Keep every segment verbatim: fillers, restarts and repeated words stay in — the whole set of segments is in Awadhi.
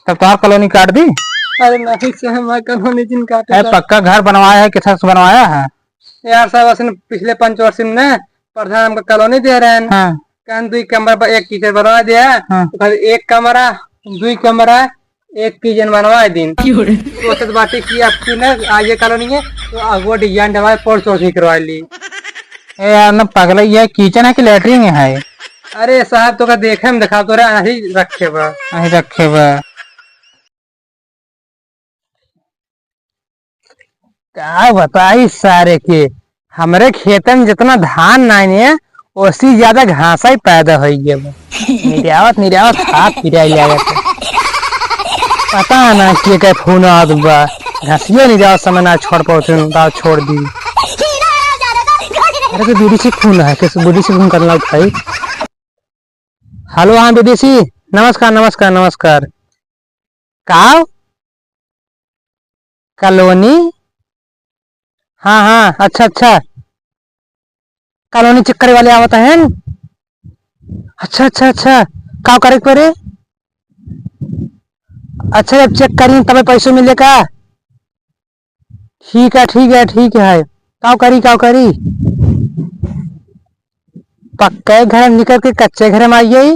तब तोहार कॉलोनी काट दी? अरे नहीं साहब, हमार कॉलोनी जिन काटे अरे साहब। पक्का घर बनवाया है, कितना से बनवाया है? यार साहब, असन पिछले पंच वर्ष में प्रधान हमका कॉलोनी दे रहे हैं। हाँ। कहन दुई कमरा पर एक किचन बनवा दिया। हाँ। तो कहन एक कमरा, दुई कमरा, एक किचन बनवा दिन। क्यों रे? सोचत बाटे कि अब की ना आइए कॉलोनी है, तो अगुआ डिजाइन डलवाए, पोर्च ओर्च निकरवा ली। ए यार, ना पगला, ये किचन है कि लेटरिन है? अरे साहब, तो का देखे में दिखा तो रहा, नहीं रखे बा। नहीं रखे बा। का बताई सारे के, हमरे खेतन में जितना धान नाई है, ओसी ज्यादा घासा ही पैदा होई गया बा। निरावत, निरावत हाथ पिराई लागत है। पता ना के के फोन आवत बा, घासियो निरावत समय ना छोड़ पावत, बताओ, छोड़ दी। अरे तो बीडीसी फोन है, किस बीडीसी फोन करना उठाई? हेलो, हाँ बीडीसी, नमस्कार, नमस्कार, नमस्कार। का? कॉलोनी? हाँ, हाँ, अच्छा, अच्छा। कॉलोनी चेक करे वाले आवत हैं? अच्छा, अच्छा, अच्छा। का करे के पड़े? अच्छा, जब चेक करी तबे पैसो मिले का? ठीक है, ठीक है, ठीक है। काव करी, काव करी? पक्के घर निकल के कच्चे घर में आई गई।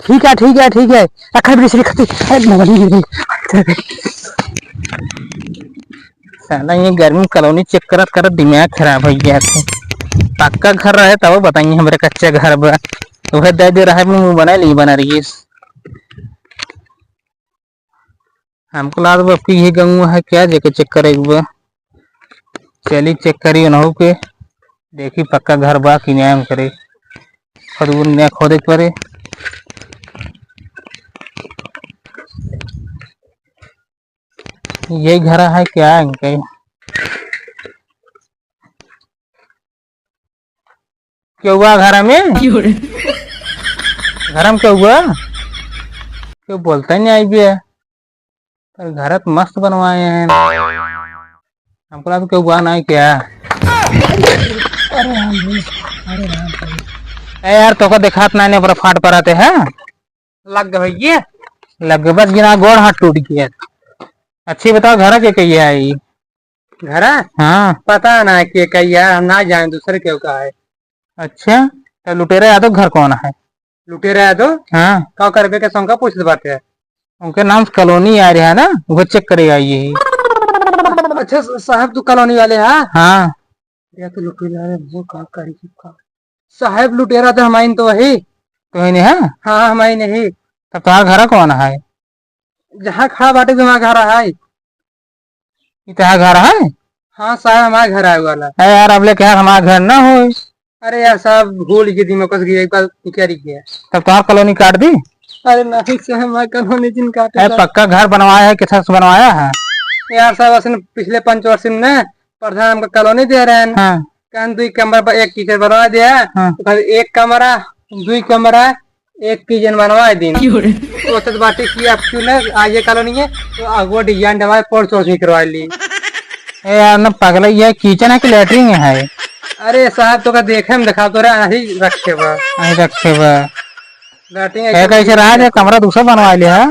ठीक है, ठीक है, ठीक है। रखा बीडीसी, रखा। साला ये गर्मी कॉलोनी चेक करत करत दिमाग खराब हो गया थे। पक्का घर रहे तब बताइए हमरे कच्चे घर बा। वह दे दे रहा है, मुंह बना ली, बना रही है। हमको लागत बा, अब की यही गंगुआ है क्या, जेके चेक करे एक बार। चली चेक करी उनहू के, देखी पक्का घर बा कि नाई करे। खुद उन नया खोदे के पड़े। यही घर है क्या इनके? केहू बा घर में? क्यों रे? घर में केहू बा? केहू बोलता ही नहीं आई बे। पर घर तो मस्त बनवाए हैं। हमको लगा केहू बा नहीं क्या? अरे राम जी, अरे राम जी। ए यार, तोका देखात नहीं, नहीं, पर फाट पर आते हैं। लग गए भैया। लग गए, बस गिना गोड़ हाथ टूट गया। अच्छी बताओ, घर के कहिए आई? घरा? हाँ। पता ना के कहिया, हम ना जाने, दूसरे केहू का है। अच्छा, तो लुटेरा यादव घर कौन है? लुटेरा यादव? हाँ। का करबे के शंका पूछत बाटे? उनके नाम से कॉलोनी आ रहा है ना, वो चेक करे आई है। अच्छा स-, साहब, तू कॉलोनी वाले हा? हाँ। या तो लुटेरा रे, वो का करी का? साहब, लुटेरा तो हमाइन तो वही। तो ही नहीं है? हाँ, हमाइन नहीं। तब तोहार घर कौन है? जहाँ खड़ा बाटे, वहाँ घर है। ई तोहार घर है? हाँ साहब, हमार घर आए वाला। अरे यार, अब ले कहा हमार घर ना होई। अरे यार साहब, भूल के दिमाग से गया, एक बार निकल गया। तब तोहार कॉलोनी काट दी? अरे नहीं साहब, हमार कॉलोनी जिन काटे अरे साहब। पक्का घर बनवाया है, कितना से बनवाया है? यार साहब, असन पिछले पंच वर्ष में प्रधान हमका कॉलोनी दे रहे हैं। हाँ। कहन दुई कमरा पर एक किचन बनवा दिया। हाँ। तो कहन एक कमरा, दुई कमरा, एक किचन बनवा दिन। क्यों रे? सोचत बाटे कि अब क्यों ना आइए कॉलोनी है, तो अगुआ डिजाइन डलवाए, पोर्च ओर्च निकरवा ली। ए यार, ना पगला, ये किचन है कि लेटरिन है? अरे साहब, तो का देखे में दिखा तो रहा, नहीं रखे बा। नहीं रखे बा। लेटरिन ए, ऐसे कैसे रहा है, कमरा दूसरा बनवा लिया है?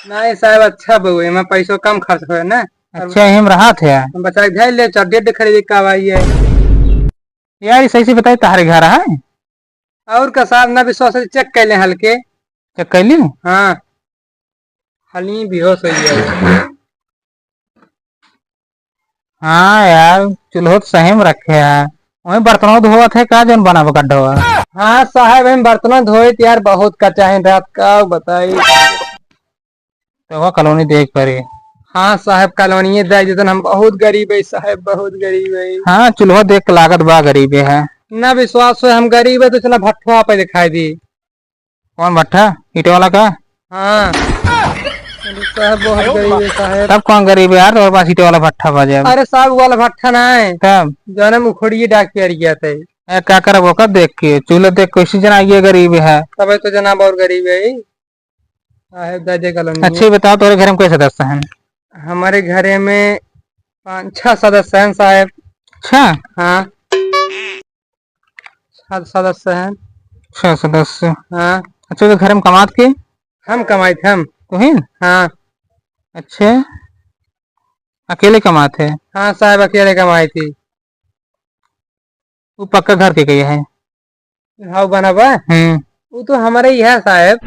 नहीं साहब, अच्छा बहु है, मैं पैसों कम खर्च हुए ना। अच्छा, हम रहा थे। हम बचा के धर ले, चड्डी उड्डी खरीदे का भाई है। यार, ये सही से बताई, तहारे घर है? और का साहब, ना विश्वास है, चेक कर ले हल्के। चेक कर ली? हाँ। हली बेहोश हो गया। हाँ यार, चूल्हो तो सही में रखे है। वहीं बर्तनों धोवत है का, जौन बना बका ढोआ? हाँ साहब, हम बर्तनों धोए थे यार, बहुत कचा है रात का, बताई। तो वह कॉलोनी देख परे। हाँ साहब, कॉलोनी दे देतन, हम बहुत गरीब है साहब, बहुत गरीब है। हाँ, चूल्हो देख के लागत बा गरीबे है। ना विश्वास हो हम गरीब है तो चला भट्ठवा पे दिखाई दी। कौन भट्ठा? ईंटे वाला का? हाँ। अरे साहब, बहुत गरीब है साहब। तब कौन गरीब है यार, तोरे पास ईंटे वाला भट्ठा बा जब? अरे साहब, वो वाला भट्ठा ना है। तब? जौन हम उखड़िए डाक पे अड़ गया थे। ए, का करब ओकर देख के? चूल्हा देख के कैसे जना ये गरीब है? तबे तो जना बहुत गरीब है। साहेब दादे कॉलोनी। अच्छा, ये बताओ, तोरे घर में कै सदस्य हैं? हमारे घरे में पाँच छह सदस्य हैं, साहेब। छह? हाँ। छह सदस्य हैं। छह सदस्य। हाँ। अच्छा, तो घर में कमात के? हम कमाइत, हम। तुहिन? हाँ। अच्छा, अकेले कमात है? हाँ साहब, अकेले कमाई थी। वो पक्का घर के कहिया है? हाँ, बना बा। हम्म। वो तो हमारे ही है साहब।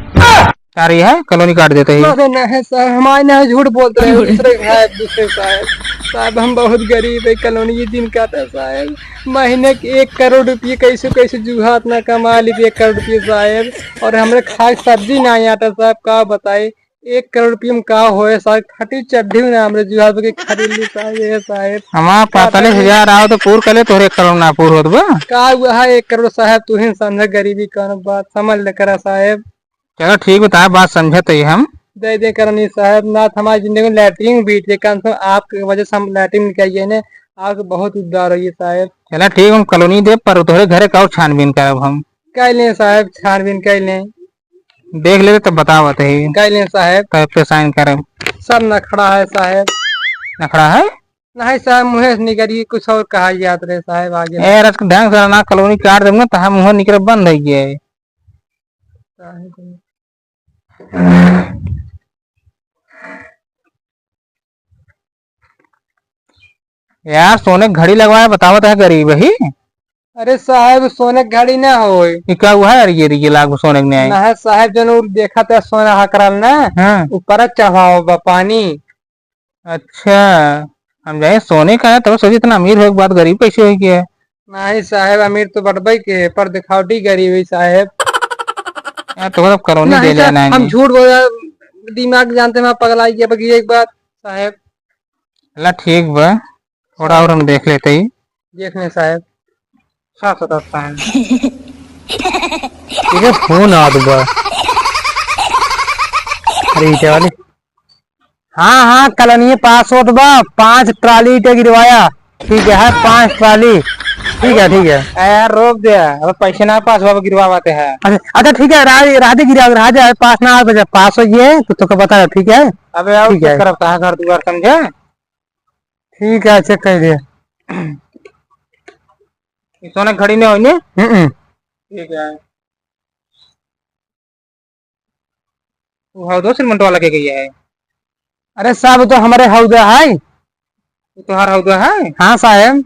सारे है, कॉलोनी काट देते हैं। अरे नहीं साहब, हमारे नहीं, झूठ बोलते हैं, दूसरे का है, दूसरे का है। साहब, हम बहुत गरीब है, कॉलोनी ये दिन काटा साहब। महीने के एक करोड़ रुपये कैसे कैसे जुगाड़ ना कमा ली एक करोड़ रुपये साहब, और हमरे खाए सब्जी ना आता साहब, का बताई। एक करोड़ रुपये में का होए साहब, फटी चड्ढी में ना हमरे जुगाड़ के खरीद ली साहब, ये साहब। हमार का पैंतालीस हजार आओ तो पूर कर ले, तोहरे एक करोड़ ना पूर होत बा। का हुआ है एक करोड़ साहब, तू ही समझा गरीबी कौन बात, समझ ले करा साहब। चलो ठीक बा, तोहार बात समझत ही हम। दे दे करनी साहब, ना तो हमारी जिंदगी में लैट्रिन बीत जाए, कम से कम आपके वजह से हम लैट्रिन निकाल जाए ने, आपके बहुत उपकार होइए साहब। चलो ठीक, हम कॉलोनी देब, पर तोहरे घरे का और छानबीन करब हम। कर लें साहब, छानबीन कर लें। देख लेते तब बतावत है। कर लें साहब। तब पे साइन करब। सब नखड़ा है साहब। नखड़ा है? नहीं साहब, मुँहे से निकल गई, कुछ और कहा जात रहे साहब आगे। ए, रस ढंग से ना कॉलोनी काट देब ना, तो हम मुँह निकल बंद हो गया है। यार, सोने की घड़ी लगवाए, बतावत है गरीब ही। अरे साहब, सोने की घड़ी ना होए। ई का हुआ है यार, ये, ये लाख सोने के नहीं आए? ना है साहब, जन उ देखा था सोना हकराल ना, हाँ। ऊपर चढ़ावा बा पानी। अच्छा, हम जाए सोने का है, तब सोचे इतना अमीर होए के बाद गरीब कैसे हो गया है? नहीं साहब, अमीर तो बटबई के, पर दिखावटी गरीब है साहब। यार, तो मतलब कॉलोनी नहीं दे साहब, जाना है हम नहीं। झूठ बोला, दिमाग जानते हैं, पगला गया बगी एक बार साहब। चला ठीक बा, थोड़ा और हम देख लेते ही। देख लें साहब। साफ सुथरा साहब। ठीक है, फोन आवत बा। अरे, ईटे वाली। हाँ, हाँ, कॉलोनी पास होत बा, पाँच ट्राली ईटे गिरवाया। ठीक है, है पाँच ट्राली। ठीक है, ठीक है। ए यार, रोक दे, अब पैसे ना पास हुआ, गिरवावाते हैं। अच्छा, अच्छा, ठीक है, राज, राधे गिरा, राजा है, पास ना आ, बजा, पास हो ये, तो तोके बता, ठीक है? अबे, और ठीक है। चेक करब, कहाँ घर दुआर समझे? ठीक है, चेक कर दिया। ई सोना घड़ी नहीं होई ने? हम्म। ठीक है। तू हौदो श्रीमंत वाला के गया है? अरे साहब, वो तो हमारे हौदा है। वो तोहार हौदा है? हाँ साहब।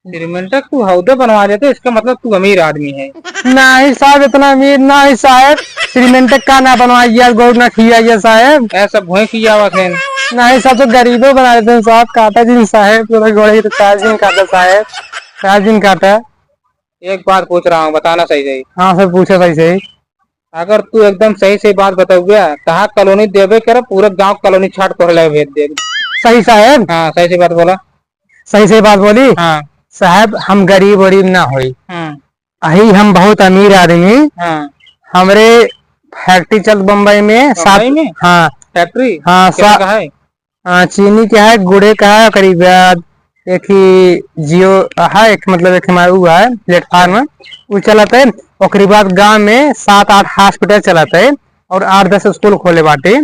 श्रीमंत का तू हौदा बनवा लेते, इसका मतलब तू अमीर आदमी है। नहीं साहब, इतना अमीर नहीं साहब। श्रीमंत का ना बनवाइए, गौर ना खियाइए साहब। ऐसा भोंय खियावा थे। नहीं साहब, तो गरीबों बना देते हैं साहब, काटा जिन साहब, पूरा गोड़े के ताज जिन काटा साहब, ताज जिन काटा। एक बात पूछ रहा हूँ, बताना सही सही। हाँ सर, पूछो सही सही। अगर तू एकदम सही सही बात बताओगे, तहाँ कॉलोनी देबे करे, पूरे गांव कॉलोनी छाट तोहरे लगे भेज दे। सही साहब? हाँ, सही सही बात बोला। सही सही बात बोली? हाँ। साहब, हम गरीब वरीब ना होई। हाँ। अही हम बहुत अमीर आदमी। हाँ। हमरे फैक्ट्री चलत बम्बई में, सात बम्बई में? हाँ। फैक्ट्री? हाँ, केकरे सा-, का है? हाँ, चीनी के है, गुड़े का है, ओकरी बाद एक ही जियो है, एक मतलब एक हमारा उ है प्लेटफॉर्म, उ चलत है। ओकरी बाद गांव में सात आठ हॉस्पिटल चलत है और आठ दस स्कूल खोले बाटे,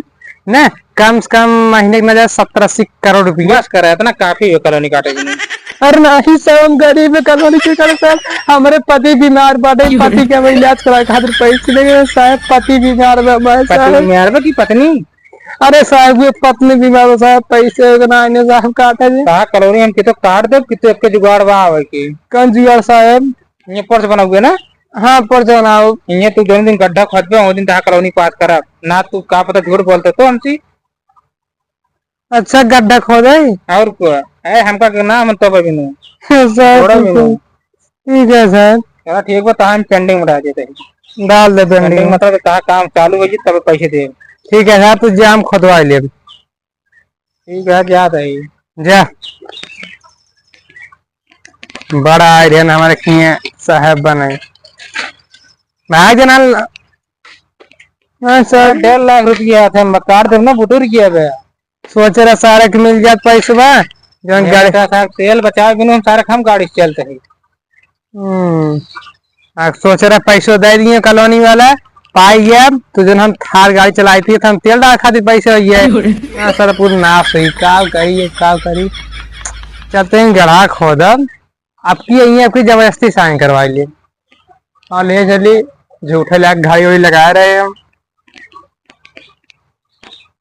ने कम से कम महीने के ना जाए सत्तर अस्सी करोड़ रुपये। बस करे, इतना काफी हो कॉलोनी काटे के लिए। अरे नहीं सर, हम गरीब है, कॉलोनी के करे सर, हमारे पति बीमार बाटे, पति के हम इलाज कराए खातिर पैसे लेंगे साहब, पति बीमार बा हमारे पति साहब। बीमार बा कि पत्नी? अरे साहब, ये पत्नी बीमार बा साहब, पैसे के ना आने साहब काटे जी। कहा कॉलोनी हम कितो काट देब, कितो एक के जुगाड़ बा आवे के। कौन जुगाड़ साहब? ये पर्स बनाओगे ना? हाँ, पर्स बनाओ। ये तू दोनों दिन गड्ढा खोदबे, वो दिन तहा कॉलोनी पास करब। ना तू का पता झूठ बोलते तो हमसे। अच्छा, गड्ढा खोदे? और को? ए, हमका के ना मन तो बिनु। सर, थोड़ा ठीक बिनु। है। ठीक है सर। चला ठीक बा, तहा हम पेंडिंग में डाल देते हैं। डाल दे पेंडिंग पेंडिंग में। मतलब तहा काम चालू हो जी, तब पैसे दे। ठीक है सर, तू जाम खोदवा ले। ठीक है, जा रही। जा। बड़ा आए रहन हमारे किए साहब बने। भाई जना ल-, हाँ सर। डेढ़ लाख रुपया थे, मैं काट देब ना, बुटुर गया बे। सोच रहा सारे के मिल जात पैसवा, जौन ये गाड़ी बेटा साहब, तेल बचाए बिनु हम सारे हम गाड़ी से चलते हैं। हम्म। आ, सोच रहा पैसो दे दिए कॉलोनी वाला, पाई गया, तो जौन हम थार गाड़ी चलाई थी, तो हम तेल डाल खातिर पैसे हो गए। अरे। हाँ सर, पूरा नाश हुई, का करी, ये का करी। चलते हैं गढ़ा खोदब, अब की यही आपकी जबरदस्ती साइन करवा लिए। और ले चली, झूठे लाग घड़ी वड़ी लगा रहे हम।